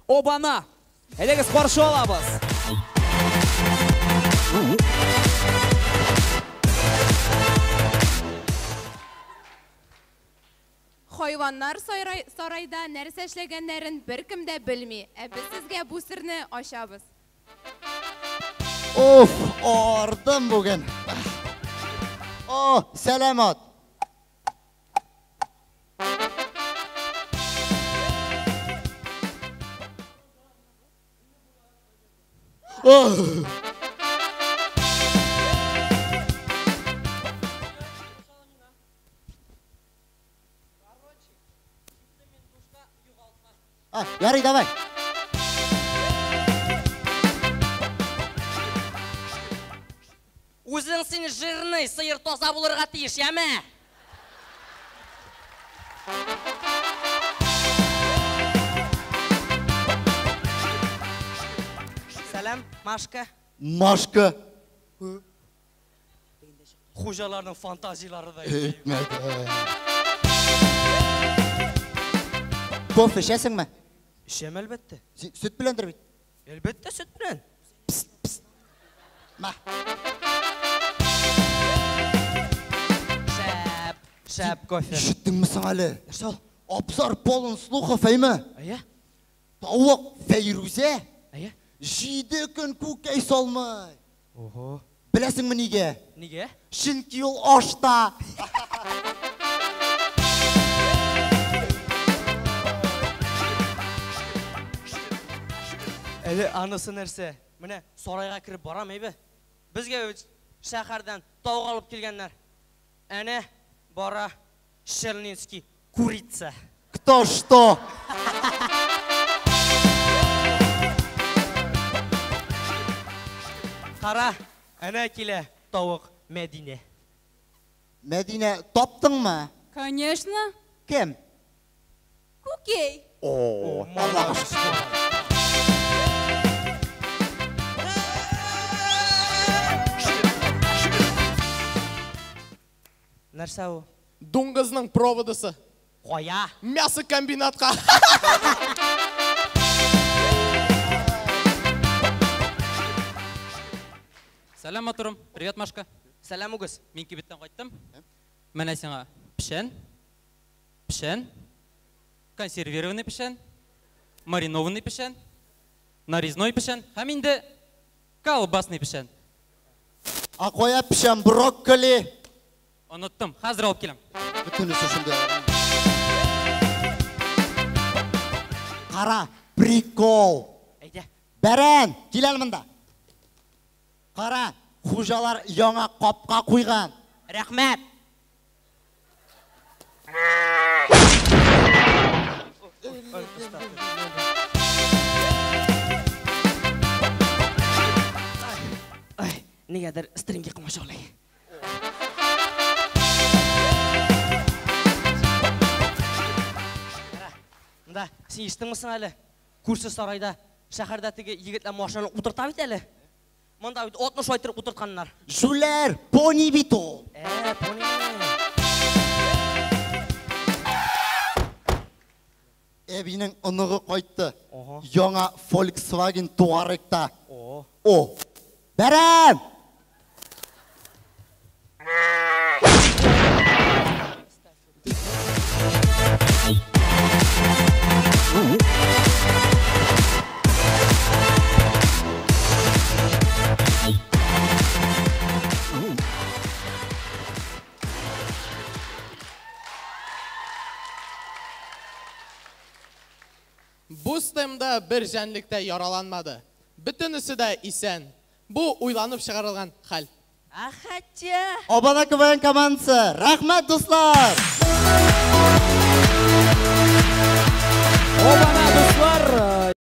Обана! Әйдәгез каршы алабыз. Хайваннар сарайда нәрсә эшләгәннәрен беркем дә белми. Ә без сезгә бу серне ачабыз. Уф, ардым бүген. О, сәламат. А, ярый, давай. Үзең син жирный, сыер таза булырга тиеш, яме? Сәлам, Машка. Машка. Хуҗаларның фантазиялары да. Әйтмәде. Кофе эчәсеңме? Эчәм, әлбәттә. Син сөт беләндер бит? Әлбәттә, сөт белән. Пс, пс. Ма. Шәп, шәп кофе. Ишеттеңме соң әле? Нәрсә ул? Абзар полон слухов, әйме? Әйе. Тавык Фәйрүзә Әйе. 7 көн күкәй салмый. Ого. Беләсеңме нигә? Нигә? Чөнки ул ашта. Әле анысы нәрсә? Менә сарайга кереп барам, әйбе. Безгә бит шәһәрдән тавык алып килгәннәр. Әнә бара Шерлинский курица. Кто что? Кара, әнә килә тавык Мәдинә. Мәдинә, таптыңмы? Конечно. Кем? Күкәй. О, Аллага шөкер. Нәрсә ул? Дуңгызның проводысы. Кая? Мясокомбинатка. Сәлам, матурым. Привет, Машка. Сәлам, үгез. Мин кибеттән кайттым. Менә сиңа печән, печән, консервированный печән, маринованный печән, нарезной печән һәм инде колбасный печән. А кая печән? Брокколи. Оныттым. Хәзер алып киләм. Бөтенесе шунда. Кара, прикол. Әйдә. Бәрән, кил әле монда. Кара, хуҗалар яңа капка куйган. Рәхмәт. Ай, нигәдер стринги комачаулый. Монда, син ишеттеңме соң әле? Күрше сарайда, шәһәрдә теге егетләр машинаны утырта бит әле. Монда бит атны шулай иттереп утыртканнар. Җүләр, пони бит ул. Пони. Әбинең оныгы кайтты. Ага. Яңа Volkswagen Touareg'та. О. О. Бәрән! Бу стемда бер җәнлек тә яраланмады. Бөтенесе дә исән. Бу уйланып чыгарылган хәл. А хотя... Обана КВН командасы. Рәхмәт, дуслар! Обана!